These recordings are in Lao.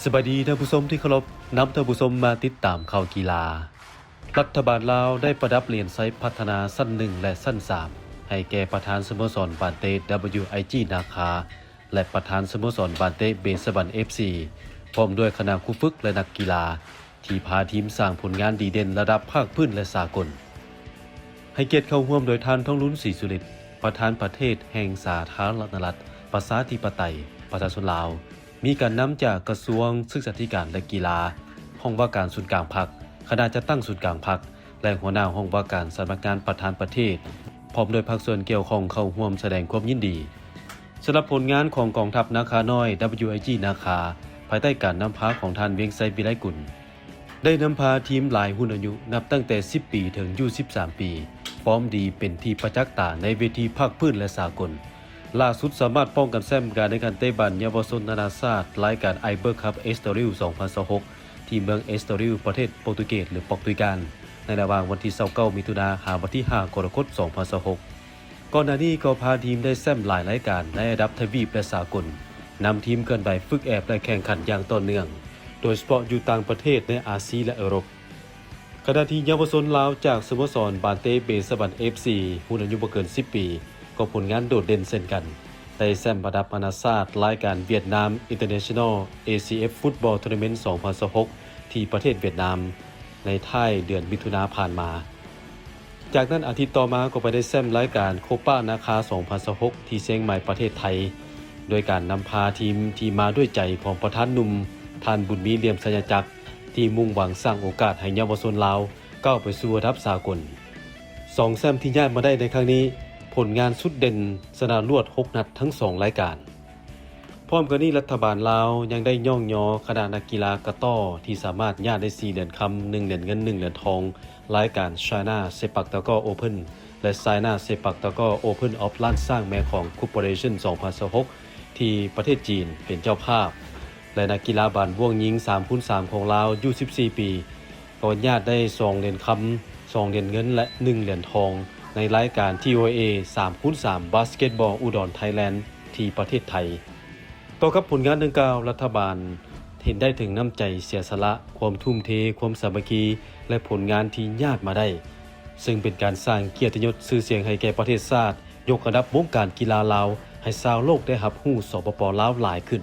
ສະບາຍດີທ່ານຜູ້ຊົມທີ່ເຄົາລົບ, ນຳທ່ານຜູ້ຊົມມາຕິດຕາມຂ່າວກິລາ. ລັດຖະບານລາວໄດ້ປະດັບຫຼຽນໄຊພັດທະນາຊັ້ນໜຶ່ງ ແລະ ຊັ້ນສາມ ໃຫ້ແກ່ປະທານສະໂມສອນບານເຕະ WIG ນາຄາ ແລະ ປະທານສະໂມສອນບານເຕະເບສະບັນ FC ພ້ອມດ້ວຍຄະນະຄູຝຶກ ແລະ ນັກກິລາ ທີ່ພາທີມສ້າງຜົນງານດີເດັ່ນລະດັບພາກພື້ນ ແລະ ສາກົນ. ໃຫ້ກຽດເຂົ້າຮ່ວມໂດຍທ່ານ ທອງລຸນ ສີສຸລິດ ປະທານປະເທດແຫ່ງສາທາລະນະລັດ ປະຊາທິປະໄຕ ປະຊາຊົນລາວ, ມີການນຳຈາກກະຊວງສຶກສາທິການ ແລະ ກິລາ, ຫ້ອງວ່າການສູນກາງພັກ, ຄະນະຈັດຕັ້ງສູນກາງພັກ ແລະ ຫົວໜ້າຫ້ອງວ່າການສຳນັກງານປະທານປະເທດ, ພ້ອມດ້ວຍພາກສ່ວນກ່ຽວຂ້ອງເຂົ້າຮ່ວມສະແດງຄວາມຍິນດີ. ສຳລັບຜົນງານຂອງກອງທັບນາຄານ້ອຍ WIG ນາຄາ ພາຍໃຕ້ການນຳພາຂອງທ່ານ ວຽງໄຊ ວິໄລກຸນ ໄດ້ນຳພາທີມຫຼາຍຮຸ່ນອາຍຸ ນັບຕັ້ງແຕ່ສິບປີເຖິງ ຢູສິບສາມປີ ຟອມດີເປັນທີ່ປະຈັກຕາໃນເວທີພາກພື້ນ ແລະ ສາກົນ. ລ່າສຸດສາມາດປ້ອງກັນແຊ້ມການແຂ່ງຂັນເຕະບານເຍົາວະຊົນນານາຊາດ ລາຍການ Iber Cup Estoril ສອງພັນຊາວຫົກ ທີ່ເມືອງ Estoril ປະເທດໂປຣຕຸເກດ ຫຼື ປອກຕຸຍການ ໃນລະຫວ່າງວັນທີຊາວເກົ້າ ມິຖຸນາ ຫາວັນທີຫ້າ ກໍລະກົດ ສອງພັນຊາວຫົກ. ກ່ອນໜ້ານີ້ກໍພາທີມໄດ້ແຊ້ມຫຼາຍລາຍການໃນລະດັບທະວີບ ແລະ ສາກົນ, ນຳທີມເຄື່ອນໄຫວຝຶກແອບ ແລະ ແຂ່ງຂັນຢ່າງຕໍ່ເນື່ອງ, ໂດຍສະເພາະຢູ່ຕ່າງປະເທດໃນອາຊີ ແລະ ເອີຣົບ. ຂະນະທີ່ເຍົາວະຊົນລາວຈາກສະໂມສອນບານເຕະເບສະບັນ FC ຮຸ່ນອາຍຸບໍ່ເກີນສິບປີ ກໍຜົນງານໂດດເດັ່ນເຊັ່ນກັນ, ໄດ້ແຊ້ມລະດັບນານາຊາດລາຍການ Vietnam International ACF Football Tournament ສອງພັນຊາວຫົກ ທີ່ປະເທດຫວຽດນາມ ໃນທ້າຍເດືອນມິຖຸນາຜ່ານມາ. ຈາກນັ້ນອາທິດຕໍ່ມາກໍໄປໄດ້ແຊ້ມລາຍການໂຄປານາຄາ ສອງພັນຊາວຫົກ ທີ່ຊຽງໃໝ່ ປະເທດໄທ, ໂດຍການນຳພາທີມທີ່ມາດ້ວຍໃຈຂອງປະທານໜຸ່ມ ທ່ານ ບຸນມີ ຫຼ່ຽມໄຊຍະຈັກ ທີ່ມຸ່ງຫວັງສ້າງໂອກາດໃຫ້ເຍົາວະຊົນລາວກ້າວໄປສູ່ລະດັບສາກົນ. ສອງແຊ້ມທີ່ຍາດມາໄດ້ໃນຄັ້ງນີ້, ຜົນງານສຸດເດັ່ນ, ຊະນະລວດຫົກນັດທັງສອງລາຍການ. ພ້ອມກັນນີ້, ລັດຖະບານລາວຍັງໄດ້ຍ້ອງຍໍຄະນະນັກກິລາກະຕໍ້ທີ່ສາມາດຍາດໄດ້ສີ່ຫຼຽນຄຳ, ໜຶ່ງຫຼຽນເງິນ, ໜຶ່ງຫຼຽນທອງ, ລາຍການ China Sepak Takraw Open ແລະ China Sepak Takraw Open of ລ້ານຊ້າງແມ່ຂອງ Corporation ສອງພັນຊາວຫົກ ທີ່ປະເທດຈີນເປັນເຈົ້າພາບ ແລະ ນັກກິລາບານບ້ວງຍິງສາມຄູນສາມຂອງລາວ ອາຍຸສິບສີ່ປີ ກໍຍາດໄດ້ສອງຫຼຽນຄຳ, ສອງຫຼຽນເງິນ ແລະ ໜຶ່ງຫຼຽນທອງ ໃນລາຍການ ທີໂອເອ ສາມຄູນສາມ Basketball ອຸດອນ Thailand ທີ່ປະເທດໄທ. ຕໍ່ກັບຜົນງານດັ່ງກ່າວ, ລັດຖະບານເຫັນໄດ້ເຖິງນ້ຳໃຈເສຍສະຫຼະ, ຄວາມທຸ່ມເທ, ຄວາມສາມັກຄີ ແລະ ຜົນງານທີ່ຍາດມາໄດ້, ເຊິ່ງເປັນການສ້າງກຽດຕິຍົດຊື່ສຽງໃຫ້ແກ່ປະເທດຊາດ, ຍົກລະດັບວົງການກິລາລາວໃຫ້ຊາວໂລກໄດ້ຮັບຮູ້ ສປປ ລາວ ຫຼາຍຂຶ້ນ.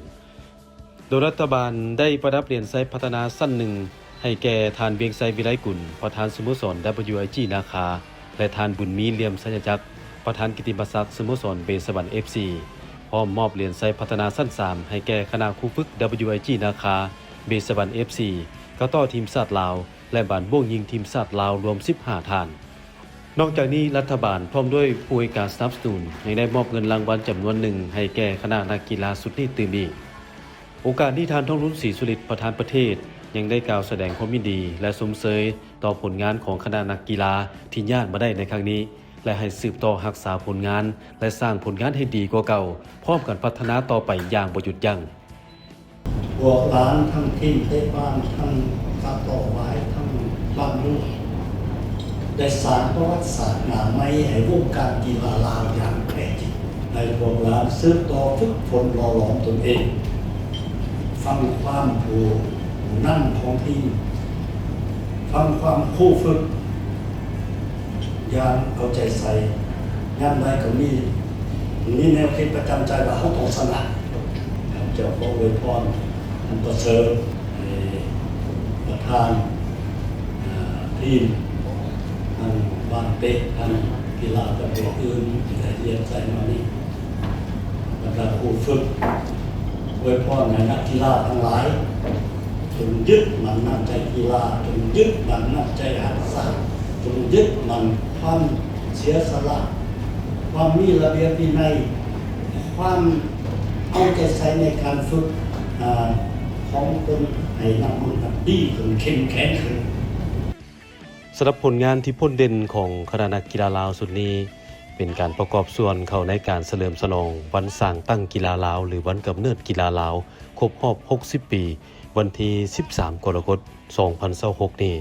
ໂດຍລັດຖະບານໄດ້ປະດັບຫຼຽນໄຊພັດທະນາຊັ້ນໜຶ່ງໃຫ້ແກ່ທ່ານ ວຽງໄຊ ວິໄລກຸນ ປະທານສະໂມສອນ WIG ນາຄາ ແລະ ທ່ານ ບຸນມີ ຫຼ່ຽມໄຊຍະຈັກ ປະທານກິດຕິມະສັກສະໂມສອນເບສະບັນ FC ພ້ອມມອບຫຼຽນໄຊພັດທະນາຊັ້ນສາມໃຫ້ແກ່ຄະນະຄູຝຶກ WIG ນາຄາ, ເບສະບັນ FC, ກະຕໍ້ທີມຊາດລາວ ແລະ ບານບ້ວງຍິງທີມຊາດລາວ ລວມສິບຫ້າທ່ານ. ນອກຈາກນີ້, ລັດຖະບານພ້ອມດ້ວຍຜູ້ໃຫ້ການສະໜັບສະໜູນ ຍັງໄດ້ມອບເງິນລາງວັນຈຳນວນໜຶ່ງໃຫ້ແກ່ຄະນະນັກກິລາຊຸດນີ້ຕື່ມອີກ. ໂອກາດນີ້, ທ່ານ ທອງລຸນ ສີສຸລິດ ປະທານປະເທດ ຍັງໄດ້ກ່າວສະແດງຄວາມຍິນດີ ແລະ ຊົມເຊີຍຕໍ່ຜົນງານຂອງຄະນະນັກກິລາທີ່ຍາດມາໄດ້ໃນຄັ້ງນີ້ ແລະ ໃຫ້ສືບຕໍ່ຮັກສາຜົນງານ ແລະ ສ້າງຜົນງານໃຫ້ດີກວ່າເກົ່າ, ພ້ອມກັນພັດທະນາຕໍ່ໄປຢ່າງບໍ່ຢຸດຢັ້ງ. ພວກຫຼານທັງທີມເຕະບານ, ທັງກະຕໍ້ຫວາຍ, ທັງບານລູກ ໄດ້ສ້າງປະຫວັດສາດໜ້າໃໝ່ໃຫ້ວົງການກິລາລາວຢ່າງແທ້ຈິງ. ໃຫ້ພວກຫຼານສືບຕໍ່ຝຶກຝົນຫຼໍ່ຫຼອມຕົນເອງ, ຟັງຄວາມຜູ້ນຳຂອງທີມ, ຟັງຄວາມຄູຝຶກ ຢ່າງເອົາໃຈໃສ່, ຍາມໃດກໍມີ ມີແນວຄິດປະຈຳໃຈວ່າເຮົາຕ້ອງຊະນະ. ຂ້າພະເຈົ້າຂໍອວຍພອນອັນປະເສີດໃຫ້ປະທານ ເອີ ທີມ ທັງບານເຕະ ທັງກິລາປະເພດອື່ນທີ່ໄດ້ຮຽນໃສ່ມານີ້, ບັນດາຄູຝຶກ ອວຍພອນໃຫ້ນັກກິລາທັງຫຼາຍ ຈົ່ງຍຶດໝັ້ນນ້ຳໃຈກິລາ, ຈົ່ງຍຶດໝັ້ນນ້ຳໃຈຮັກຊາດ, ຈົ່ງຍຶດໝັ້ນຄວາມເສຍສະຫຼະ, ຄວາມມີລະບຽບວິໄນ, ຄວາມເອົາໃຈໃສ່ໃນການຝຶກ ອາ ຂອງຕົນໃຫ້ນັບມື້ນັບດີຂຶ້ນ, ເຂັ້ມແຂງຂຶ້ນ. ສຳລັບຜົນງານທີ່ພົ້ນເດັ່ນຂອງຄະນະນັກກິລາລາວຊຸດນີ້ ເປັນການປະກອບສ່ວນເຂົ້າໃນການສະເຫຼີມສະຫຼອງວັນສ້າງຕັ້ງກິລາລາວ ຫຼື ວັນກຳເນີດກິລາລາວ ຄົບຮອບຫົກສິບປີ ວັນທີສິບສາມ ກໍລະກົດ ສອງພັນຊາວຫົກນີ້.